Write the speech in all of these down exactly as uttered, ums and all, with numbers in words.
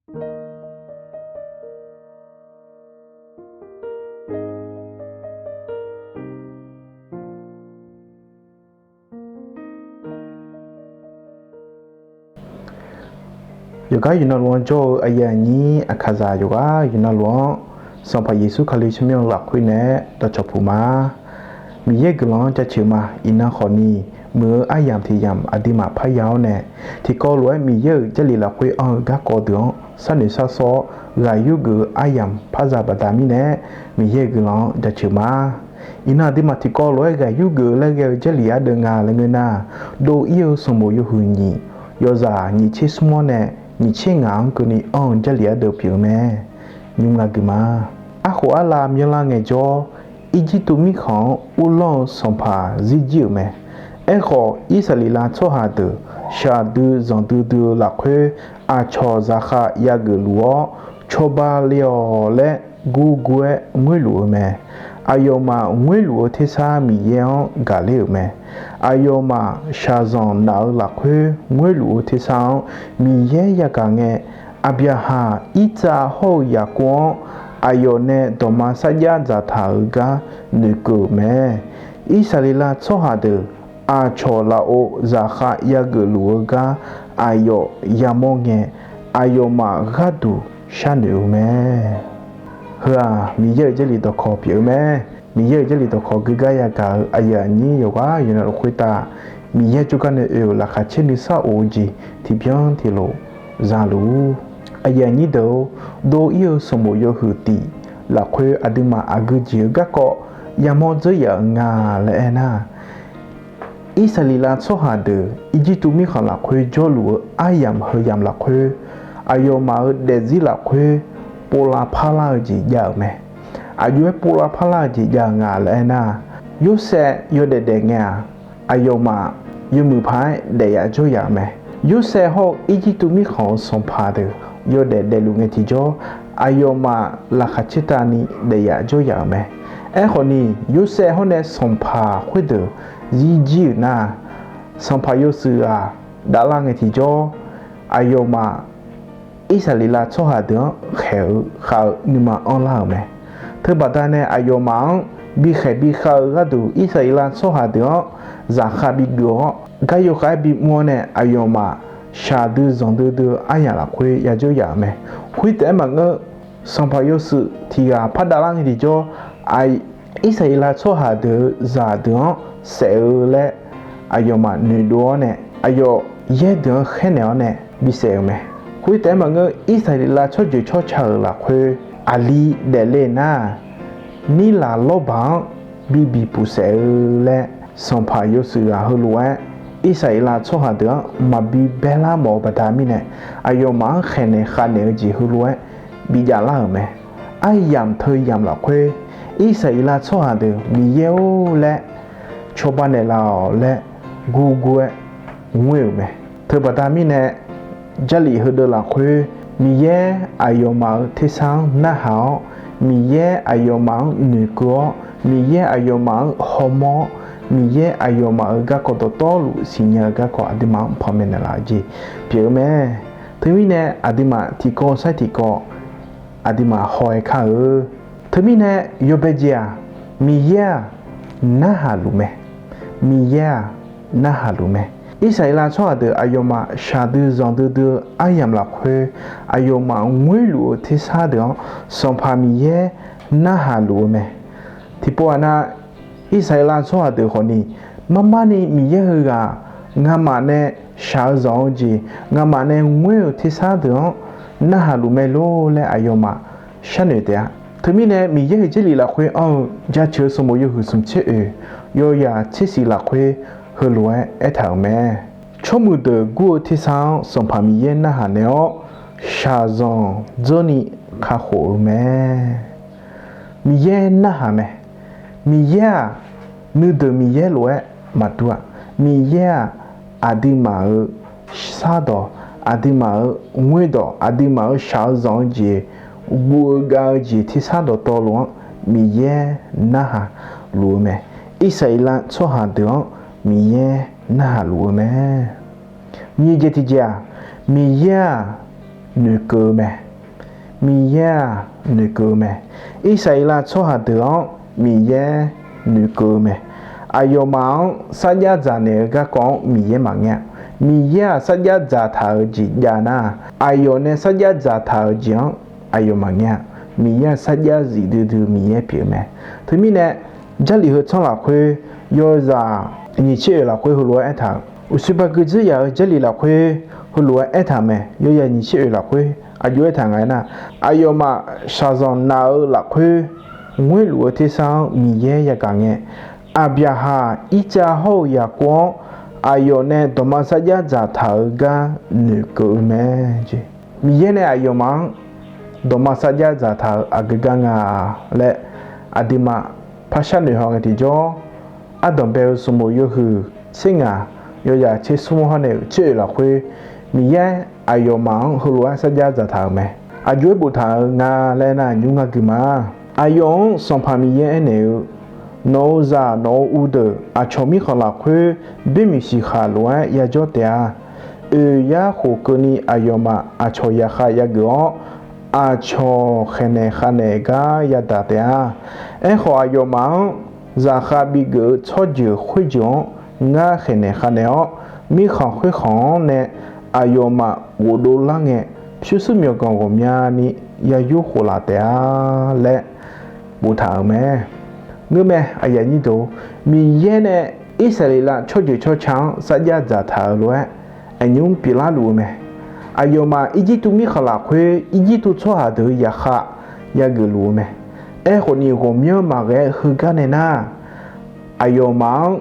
Yawqgar yawqnan luf-anr jawr-eu aqyuif aqnyir aqkaqzaq yawqgar yawqnan luf-anr, Sanqpaq Yeqsur Kali tsawrmyanr-eu lafkhoer naeq-aer dawqcawq puq ma. Miqyaer guiqlanq-anr jaceuq ma. Iqnan khawfni, muiq-eu aryamq tiq yamq aqduimaf parya-awr nae, tiqkawv lof-aer Miqyaer-euq Jarlif lafkhoer anr-eu garkawv deuq-anr sharnoeq sharsawr-awr ghaq yurgeuf-eu aryamq parza baqda mirnae, Miqyaer-euq guiqlanq-anr jaceuq ma. Iqnan aqduimaf tiqkawv lof-aer ghaq yurgeuf laer ghae-eu Jarlif ardeuv nga laer ngeur nar, dov ir-eu sanqbof yawhuiq nyiq, yawzaq nyiq tser smr-awr nae nyiq tser ngaq-anr keuvni anr-eu Jarlif ardeuv pyeuf-eu mae. Nymr nga guiq ma. Arkhof arlav myanrlar ngaejawr, Irjirtuv mirkhanq-anr uvlanr-eu sanqpaq zirjir-euq mae. Aerkhawf, Irsaqleqlav tsawrhaq deuq shaqdui zanqdui dui-eu lafkhoer, aqcawq zaqkhav yageuf luf-awr, cawba le-awq laer gurgur-aer ngoerluf-eu mae. Aqyawfmaf ngoerluf-eu tersar Miqyaer-anr gaqler-euq mae. Aqyawfmaf shaqzanq naf-eu lafkhoer ngoerluf-eu tersar-anr Miqyaer yagaq ngae, Aqbyaqhaq, Irtsav hawr-eu Yaqkov-anr aqyawf nae dawqma sarjax dzaqtaq-euq gar noeqkeuv-euq mae. Irsaqleqlav tsawrhaq deuq aqcawq lafov zaqkhav yageuf luf-eu gar aqyawf yamawr ngae, aqyawfmaf gharduq sharnoeq-eu mae. Heu-aq, Miqyaer-euq Jarlif dawqkawq pyeuf-eu mae. Miqyaer-euq Jarlif dawqkawq geugar yagaq-eu aqyuif aqnyir yawqghaq yawqnan luf khoertav, Miqyaer jawrgar nae oe-euq laqkhaq caer nuisar of-eu jeq tiqbyan tiqlof zaluf-ur. Aqyuif aqnyir deuq-or, dov ir-eu sanqbof yawhuiq tiq lafkhoer aqduimaf aqgeu jeq-eu garkawv yamawr dzeur yaf-euq nga laer aernar, Irsaqleqlav tsawrhaq deuq Irjirtuv mirkhanq lafkhoer jawrluf-eu aryamq heu yamq lafkhoer, aqyawfmaf-euq daefzir lafkhoer povlav parlar-eu jeq jav-euq mae. Aqjox-aer povlav parlar-eu jeq jav-eu nga laer aernar, Yorsaev yawdaef daef ngae-aq, aqyawfmaf yawmuiq paq-aer daef yaf jawr yaf-euq mae. Yorsaev hawr-eu Irjirtuv mirkhanq-euq sanqpaq deuq yawdaef daefluf ngae tiqjawr, aqyawfmaf laqkhaq caertavni daef yaf jawr yaf-euq mae. Aerkhawfni, Yorsaev hawr nae sanqpaq khoerdeuq zirjir-euq nar, sanqpaq yawshuif ghaq davlar ngae tiqjawr, aqyawfmaf Irsaqleqlav tsawrhaq deuq-anr khaeq-eu khav-eu nuima anrlar-euq mae. Teubaqda nae aqyawfmaf-anr bikhaeq bikhav-eu gharduq Irsaqleqlav tsawrhaq deuq-anr zaqkhav bigeuf-awr, gar yawkhav-aer bimr-awr nae aqyawfmaf shaqdui zanqdui dui-eu aryamq lafkhoer yajawr yaf-euq mae. Khoer taef-aer maqngeur, sanqpaq yawshuif tiq ghaq par davlar ngae tiqjawr, Irsaqleqlav tsawrhaq deuq-eu zaqdeuq-anr saef-eu laer aqyawfmaf noeqdov-awr nae, aqyawf yaer deuq-anr khaernaeq-awr nae bisaef-euq mae. Khoer taef-aer maqngeur, Irsaqleqlav tsawrjeuq tsawrca-euq lafkhoer aqli daefle nar, Nirlaq lawrbaq-anr bi bipuq saef-eu laer, sanqpaq yawshuif ghaq heulof-aer Irsaqleqlav tsawrhaq deuq-anr maqbi baerlar mawf-eu baqda mirnae, aqyawfmaf-anr khaeqnaeq khavnaeq-eu jeq heulof-aer bijav lar-euq mae. Aryamq teu yamq lafkhoer, Irsaqleqlav tsawrhaq deuq Miqyaer-or laer cawba naeqlaf-awq laer gurgur-aer ngoer-euq mae. Teubaqda mirnae, Jarlif heudeuv lafkhoer Miqyaer aqyawfmaf-euq tersar-anr narhaq-awr, Miqyaer aqyawfmaf-anr noeqkeuv-awr, Miqyaer aqyawfmaf-anr hawmawr-awr, Miqyaer aqyawfmaf-euq garkawv dawqtawvluf siqnya-eu garkawv aqduimaf-anr panmaeq naeqlaf-eu jeq pyeuf-eu mae. Teumirnae aqduimaf tiqkawv sair tiqkawv aqduimaf haw-aer kar-eu. Teumirnae yawbae jeq-aq, Miqyaer-aq narhaq luf mae. Miqyaer-aq narhaq luf mae. Irsaqleqlav tsawrhaq deuq aqyawfmaf shaqdui zanqdui dui-eu aryamq lafkhoer, aqyawfmaf ngoerluf-eu tersar deuq-anr Sanqpaq Miqyaer narhaq luf-eu mae. Tiqpov-aq nar, Irsaqleqlav tsawrhaq deuq khawfni, marmarni Miqyaer heughaq ngamaf nae shaq-eu zanq-eu jeq, ngamaf nae ngoer-euq tersar deuq-anr narhaq luf mae lor laer aqyawfmaf sharnoeq taef-a. Teumirnae Miqyaer-euq Jarlif lafkhoer anr-eu Jaceuq-eu sanqbof yawhuiq smq tser oeq, yawyaq tser shif lafkhoer heulof-aer aertaq-euq mae. Tsawrmuiq deuq gur-eu tersar-anr Sanqpaq Miqyaer narhaq naeq-awr, shaqzanq dzeur ni kakhof-eu mae. Miqyaer narhaq mae. Miqyaer-aq, nuideuq Miqyaer lof-aer maqdur-a. Miqyaer-aq, aqduimaf-euq shardawq, aqduimaf-euq ngoerdawq, aqduimaf-euq shaq-eu zanq-eu jeq, guv-eu gav-eu jeq tersar dawqtawvluf-anr Miqyaer narhaq luf-eu mae. Irsaqleqlav tsawrhaq deuq-anr Miqyaer narhaq luf-eu mae. Nyiq jeq tiqjeq-aq, Miqyaer-aq, noeqkeuv-eu mae. Miqyaer-aq noeqkeuv-eu mae. Irsaqleqlav tsawrhaq deuq-anr Miqyaer noeqkeuv-eu mae. Aqyawfmaf-anr sarjax dzaqnaeq-eu garkawv-anr Miqyaer maqngaer-a. Miqyaer-aq sarjax dzaqtaq-euq jeq jav nar, aqyawf nae sarjax dzaqtaq-euq jeq-anr aqyawf maqngaer-a. Miqyaer-aq sarjax zif duidui Miqyaer pyeuf-eu mae. Teumirnae, Jarlif heu tsanr lafkhoer yawzaq nyiq tser oeq lafkhoer heulof-aer aertaq-euq, uqshoe baqgui dzoer yaf-eu Jarlif lafkhoer heulof-aer aertaq-euq mae. Yawzaq nyiq tser oeq lafkhoer aqjox aertaq nga aernar, aqyawfmaf shaqzanq naf-eu lafkhoer ngoerluf-eu tersar-anr Miqyaer yagaq ngae, Aqbyaqhaq, Irtsav hawr-eu Yaqkov-anr aqyawf nae dawqma sarjax dzaqtaq-eu gar noeqkeuv-eu mae. Miqyaer nae aqyawfmaf-anr dawqma sarjax dzaqtaq-euq aqgeu gar nga laer aqduimaf par sharnoeq haw ngae tiqjawr, ardanq bae-eu sanqbof yawhuiq tser ngaq yawzaq tser smr hawr nae-euq tser oeq lafkhoer Miqyaer aqyawfmaf-anr heulof-aer sarjax dzaqtaq-euq mae. Aqjox-aer boftaq-euq nga laer nar, nymr ngar gui ma. Aqyawf-anr Sanqpaq Miqyaer aernaeq-eu, Nawq-euq zaq nawq-euq uvdeuq aqcawq mirkhanq lafkhoer boermiq siqkhaq lof-aer yajawr taef-a. Oeq yar khof keuvni aqyawfmaf aqcawq yaqkhav yageuf-awr, aqcawq khaeqnaeq khavnaeq gar yadaq taef-a. Aerkhawf, aqyawfmaf-anr zaqkhav bigeuf-eu tsawrjeuq khoerjeuq-anr ngar khaeqnaeq khavnaeq-awr, mirkhanq khoerkhanq-anr nae aqyawfmaf ghofdov lar ngae, pyurshuir myawqganq ghawqmyani yayur khof laf taef-a laer boftaq-euq mae. Ngeurmae, Miqyaer nae Irsaqleqlav tsawrjeuq tsawrca-anr sarjax dzaqtaq-euq lof-aer aqnymr pyeuflar luf-eu mae. Aqyawfmaf Irjirtuv mirkhanq lafkhoer Irjirtuv tsawrhaq deuq-eu yaqkhav yageuf luf-eu mae. Aerkhawf ni ghawqmyanr maqghae-aer heugar nae nar, aqyawfmaf-anr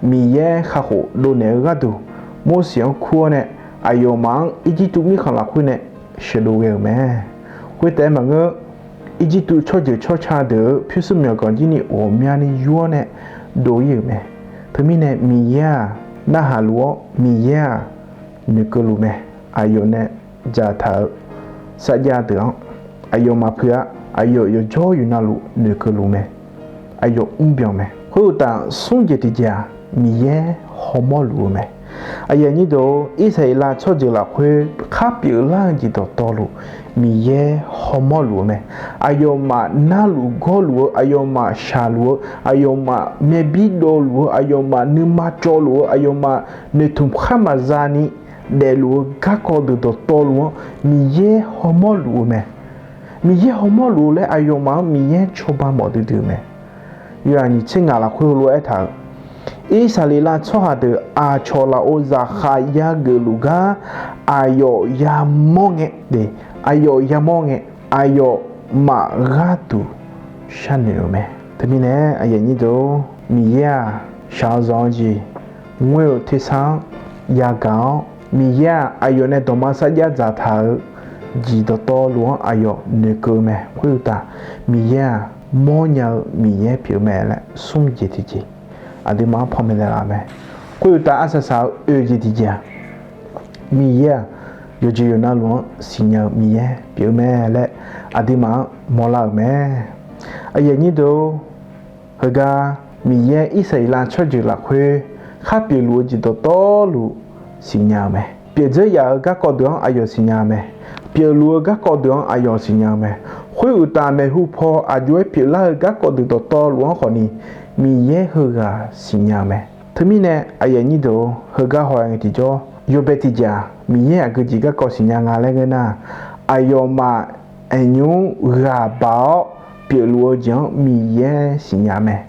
Miqyaer kakhof dovnaeq-eu gharduq, Morseq-anr kur-awr nae aqyawfmaf-anr Irjirtuv mirkhanq lafkhoer nae sheuqdov ghae-euq mae. Khoertaef-aer maqngeur, Irjirtuv tsawrjeuq tsawrca deuq-eu pyurshuir myawqganq jir ni ghawqmyani yur-awr nae dov ir-euq mae. Teumirnae Miqyaer-aq narhaq luf-awr, Miqyaer-aq noeqkeuv luf mae. Aqyawf nae dzaqtaq-eu sarjax deuq-anr aqyawf maqpuiq-a. Aqyawf yawqjawr yawqnavluf noeqkeuv luf mae. Aqyawf mrbyan mae. Khoeruqtaf, smr jeq tiqjeq-aq, Miqyaer hawmawr luf-eu mae. Aqyuif aqnyir deuq-or, Irsaqleqlav tsawrjeuq lafkhoer khar pyeuflar-eu jeq dawqtawvluf, Miqyaer hawmawr luf-eu mae. Aqyawfmaf narluf gawrluf-eu, aqyawfmaf shaqluf-eu, aqyawfmaf myavbir dovluf-eu, aqyawfmaf nuima cawvluf-eu, aqyawfmaf noeqtmq khar maqza ni daefluf-eu garkawv deuq dawqtawvluf-anr Miqyaer hawmawr luf-eu mae. Miqyaer hawmawr luf-eu laer aqyawfmaf-anr Miqyaer cawba mawf duidui-eu mae. Yawqha nyiq tser ngaq lafkhoer heulof-aer aertaq-euq, Irsaqleqlav tsawrhaq deuq aqcawq lafov zaqkhav yageuf luf gar aqyawf yamawr ngae, aqyawf yamawr ngae, aqyawfmaf gharduq sharnoeq-euq mae. Teumirnae, Miqyaer-aq, shaq-eu zanq-eu jeq ngoer-eu tersar-anr yagaq-awr, Miqyaer-aq aqyawf nae dawqma sarjax dzaqtaq-eu jeq dawqtawvluf-anr aqyawf noeqkeuv-eu mae. Khoeruqtaf, Miqyaer-aq mawrnya-eu Miqyaer pyeuf-eu mae laer smr jeq tiqjeq aqduimaf-anr panmaeq naeqlaf-eu mae. Khoeruqtaf, arsaq saq-eu oe jeq tiqjeq-aq, Miqyaer-aq yawqjeq yawqnavluf-anr siqnya-eu Miqyaer pyeuf-eu mae laer aqduimaf-anr mawrlar-euq mae. Aqyuif aqnyir deuq-or, heugar Miqyaer Irsaqleqlav tsawrjeuq lafkhoer khar pyeufluf-eu jeq dawqtawvluf siqnya-eu mae. Pyeuf dzeur yaf-eu garkawv deuq-anr aqyawf siqnya-eu mae. Pyeufluf-eu garkawv deuq-anr aqyawf siqnya-eu mae. Khoeruqtaf, maeqhu paw aqjox-aer pyeuflar-eu garkawv deuq dawqtawvluf-anr khawfni, Miqyaer heughaq siqnya-eu mae. Teumirnae, aqyuif aqnyir deuq-or, heugar haw-aer ngae tiqjawr, yawbae tiqjeq-aq, Miqyaer aqgeujeq garkawv siqnya nga laer ngeur nar, aqyawfmaf aqnymr ghaq baq-awr pyeufluf-eu jeq-anr Miqyaer siqnya mae.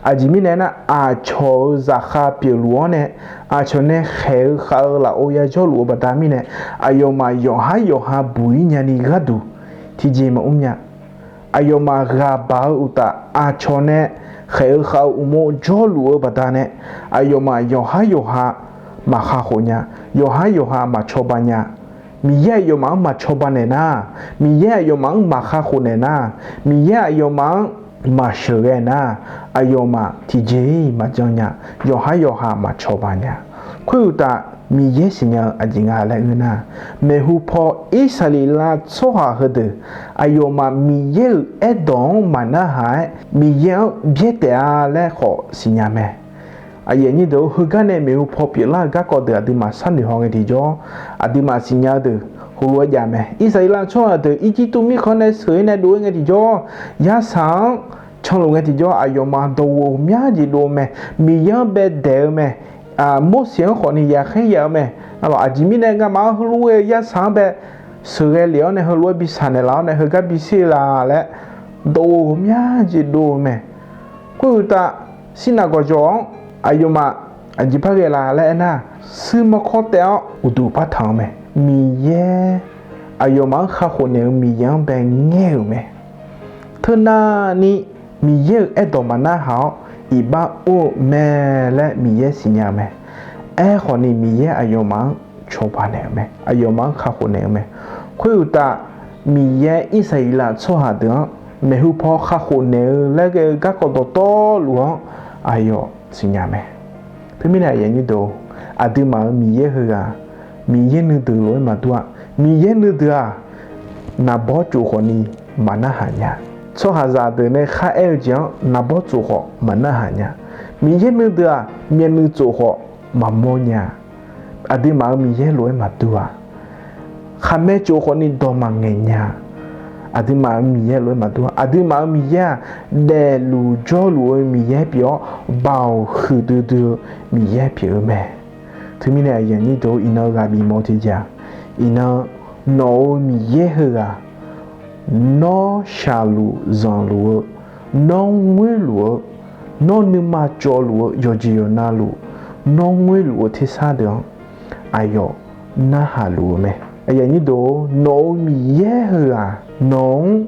Aqjeq mirnae aernar, aqcawq-euq zaqkhav pyeufluf-anr nae, aqcawq nae khaeq-eu khav-eu lafov yajawrluf-eu baqda mirnae, aqyawfmaf yawqhar yawqha buq-ir nyani gharduq tiqjeq maqmr nya. Aqyawfmaf ghaq baq-eu uqtaf, aqcawq nae khaeq-eu khav-eu uqmov jawrluf-eu baqdanae, aqyawfmaf yawqhar yawqha maqkhav khof nya, yawqhar yawqha maqcawba nya. Miqyaer aqyawfmaf-anr maqcawba naeq nar, Miqyaer aqyawfmaf-anr maqkhav khof naeq nar, Miqyaer aqyawfmaf-anr maqsheuqghae nar, aqyawfmaf tiqjeq-iq maqjan nya, yawqhar yawqha maqcawba nya. Khoeruqtaf, Miqyaer siqnya-eu aqjeq nga laer ngeur nar, maeqhu paw Irsaqleqlav tsawrhaq heudeuq aqyawfmaf Miqyaer-euq aerdawq-anr maqnarhaq-aer, Miqyaer-anr byaer taef-a laer khawf siqnya mae. Aqyuif aqnyir deuq-or, heugar nae maeqhu paw pyeuflar-eu garkawv deuq aqduimaf sharnoeq haw ngae tiqjawr, aqduimaf siqnya-eu deuq heulof-aer jav mae. Irsaqleqlav tsawrhaq deuq Irjirtuv mirkhanq nae sheuq-ir nae dov-ir ngae tiqjawr, yarsaq-anr canluf ngae tiqjawr, aqyawfmaf dawqghof ghawqmya jeq dov-eu mae. Miqyaer-anr baedaeq-eu mae. Morseq-anr khawfni yaqkhaer yaf-eu mae. Aqjeq mirnae ngamaf-anr heulof-aer yarsaq-anr bae sheuqghae lef-awr nae heulof-aer bi saqnaeq laf-awr nae heugar bishir-eu la laer dawqghof ghawqmya jeq dov-eu mae. Khoeruqtaf, shirnav gawqjawq-anr aqyawfmaf aqjeq par ghae la laer aernar, shuir mawrkawr taev-awr uqduq par tanq-eu mae. Miqyaer aqyawfmaf-anr kakhof naeq-eu Miqyaer-anr bae ngaer-euq mae. Teunavni Miqyaer-euq aerdawq maqnarhaq-awr iqbax or-eu mae laer Miqyaer siqnya-eu mae. Aerkhawfni Miqyaer aqyawfmaf-anr cawba naeq-euq mae, aqyawfmaf-anr kakhof naeq-eu mae. Khoeruqtaf, Miqyaer Irsaqleqlav tsawrhaq deuq-anr maeqhu paw kakhof naeq-eu laer ghae-eu garkawv dawqtawvluf-anr aqyawf siqnya mae. Teumirnae aqyuif aqnyir deuq-or, aqduimaf-euq Miqyaer heughaq Miqyaer nuideuq lof-aer maqdur-a. Miqyaer nuideuq-aq, naqbawr tsof khawfni maqnarhaq nya. Tsawrhaqzaq deuq nae kharaer-eu jeq-anr naqbawr tsof khawf maqnarhaq nya. Miqyaer nuideuq-aq, myavnuiv tsof khawf maqmawr nya. Aqduimaf-euq Miqyaer lof-aer maqdur-a. Khaqmae tsof khawfni dawq maqngaeq nya. Aqduimaf-euq Miqyaer lof-aer maqdur-a. Aqduimaf-euq Miqyaer-aq, daefluf jawrluf-eu Miqyaer pyeuf-awr, baoq huiqdui dui-eu Miqyaer pyeuf-eu mae. Teumirnae aqyuif aqnyir deuq-or, iqnan ghaq bif mawf-eu tiqjeq-aq, iqnan nawq-euq Miqyaer heughaq nawr shaqluf zanqluf-eu, nawr ngoerluf-eu, nawr nuima cawvluf-eu yawqjeq yawqnavluf, nawr ngoerluf-eu tersar deuq-anr aqyawf narhaq luf-eu mae. Aqyuif aqnyir deuq-or, nawq-euq Miqyaer heughaq nawq-anr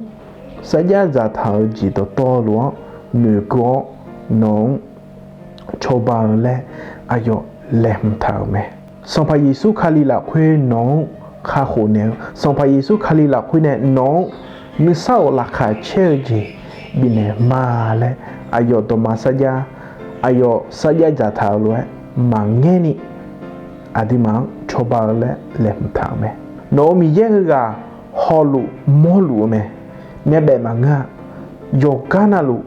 sarjax dzaqtaq-eu jeq dawqtawvluf-anr noeqkeuv-awr, nawq-anr cawba-eu laer aqyawf laeqhmq taq-euq mae. Sanqpaq Yeqsur Kali lafkhoer nawq-anr kakhof naeq-eu, Sanqpaq Yeqsur Kali lafkhoer nae nawq-anr nuisar-euq laqkhaq caer-eu jeq bifnaeq ma laer aqyawf dawqma sarjax, aqyawf sarjax dzaqtaq-euq lof-aer maqngaer ni aqduimaf-anr cawba-eu laer laeqhmq taq-euq mae. Nawq-euq Miqyaer heughaq hawluf mawrluf-eu mae. Myavbaef maqngeur-a. Yawqgar navluf,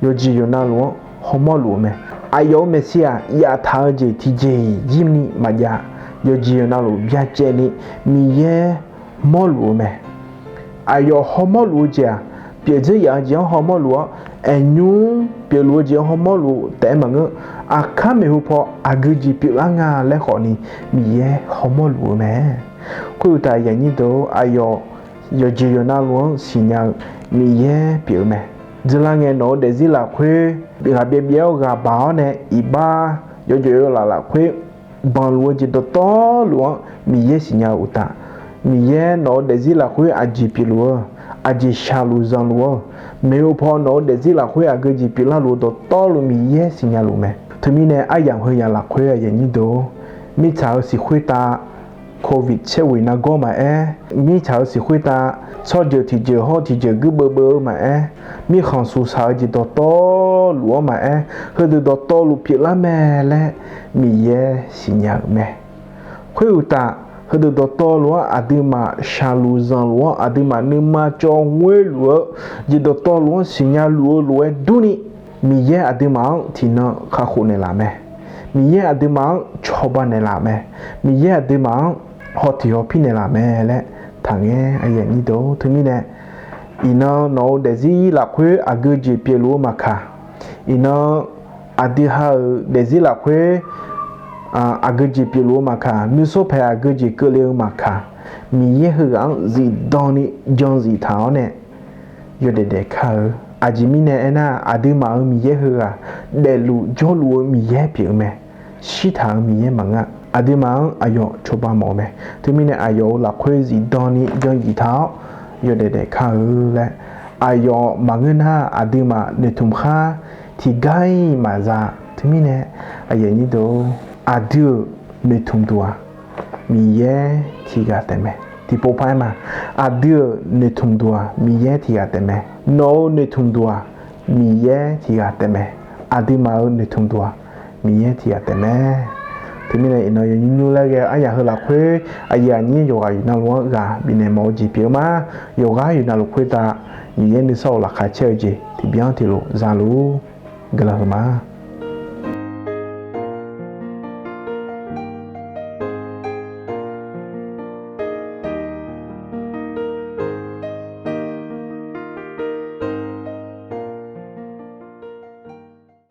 yawqjeq yawqnavluf-anr hawmawr luf-eu mae. Aqyawf-euq maeqshi-aq, yaftaq-eu jeq tiqjeq jir ni maqjav. Yawqjeq yawqnavluf byacaevni Miqyaer mawrluf-eu mae. Aqyawf hawmawr luf-eu jeq-aq, pyeuf dzeur yaf-eu jeq-anr hawmawr luf-awr, aernymr pyeufluf-eu jeq-anr hawmawr luf taef-aer maqngeur. Aqkar maeqhu paw aqgeu jeq pyeuflar nga laer khawfni Miqyaer hawmawr luf-eu mae. Khoeruqtaf aqyuif aqnyir deuq-or, aqyawf yawqjeq yawqnavluf-anr siqnya-eu Miqyaer pyeuf-eu mae. Dzeurlar ngae nawq-eu daefzir lafkhoer ghaqbyaev byaev-awr ghaq baq-awr nae iqbax yawjawf yawlaf lafkhoer banqluf-eu jeq dawqtawvluf-anr Miqyaer siqnya-eu uqtaf, Miqyaer nawq-eu daefzir lafkhoer aqjeq pyeufluf-eu, aqjeq shaqluf zanqluf-eu, maeqhu paw nawq-eu daefzir lafkhoer aqgeu jeq pyeuflar luf-eu dawqtawvluf Miqyaer siqnya luf mae. Teumirnae aryamq heu yamq lafkhoer aqyuif aqnyir deuq-or, mirtsaq-eu siq khoertav Covid caer ghoeq nargawr maqaer, mirtsaq-eu siq khoertav tsawrjeuq tiqjeuq hawr tiqjeuq guirbeuv beuv-eu maqaer, mirkhanq suqsaq-eu jeq dawqtawvluf-anr maqaer, heudeuq dawqtawvluf pyeuflar mae laer Miqyaer siqnya-euq mae. Khoeruqtaf, heudeuq dawqtawvluf-anr aqduimaf shaqluf zanqluf-anr aqduimaf nuima cawv ngoerluf-eu jeq dawqtawvluf-anr siqnya luf-eu lof-aer durni, Miqyaer aqduimaf-anr tiqnan kakhof naeqlaf mae. Miqyaer aqduimaf-anr cawba naeqlaf mae. Miqyaer aqduimaf-anr hawtiq hawpir naeqlaf mae laer taqngaer aqyuif aqnyir deuq-or. Teumirnae iqnan nawq-eu daefzir lafkhoer aqgeu jeq pyeufluf-eu maqkaq, iqnan aqdui ha-euq daefzir lafkhoer aqgeu jeq pyeufluf-eu maqkaq, nuisar paeq aqgeu jeq keuvle-eu maqkaq, Miqyaer heughaq-anr zifdan ni jan ziftaq-awr nae yawdaef daefkar-eu. Aqjeq mirnae aernar, aqduimaf-euq Miqyaer heughaq daefluf jawrluf-eu Miqyaer pyeuf-eu mae. Shirtaq-euq Miqyaer maqngeur. Aqduimaf-anr aqyawf cawba mawf-eu mae. Teumirnae aqyawf-euq lafkhoer zifdan ni jan ziftaq-awr yawdaef daefkar-eu laer aqyawf maqngeur nar, aqduimaf noeqtmq khar tiqgar-iq maqza. Teumirnae aqyuif aqnyir deuq-or, aqdui-euq noeqtmq duq-aq, Miqyaer tiqghaq taef mae. Tiqpov par-aer ma, aqdui-euq noeqtmq duq-aq Miqyaer tiqghaq taef mae. Nawq-euq noeqtmq duq-aq Miqyaer tiqghaq taef mae. Aqduimaf-euq noeqtmq duq-aq Miqyaer tiqghaq taef mae. Teumirnae iqnan yawnymr nymr laer ghae-eu aryaq heu lafkhoer aqyuif aqnyir yawqghaq yawqnavluf-anr ghaq bifnaeq mawf-eu jeq pyeuf-eu ma. Yawqghaq yawqnavluf khoertav Miqyaer nuisar-euq laqkhaq caer-eu jeq tiqbyan tiqlof zaluf guiqlanq heu ma.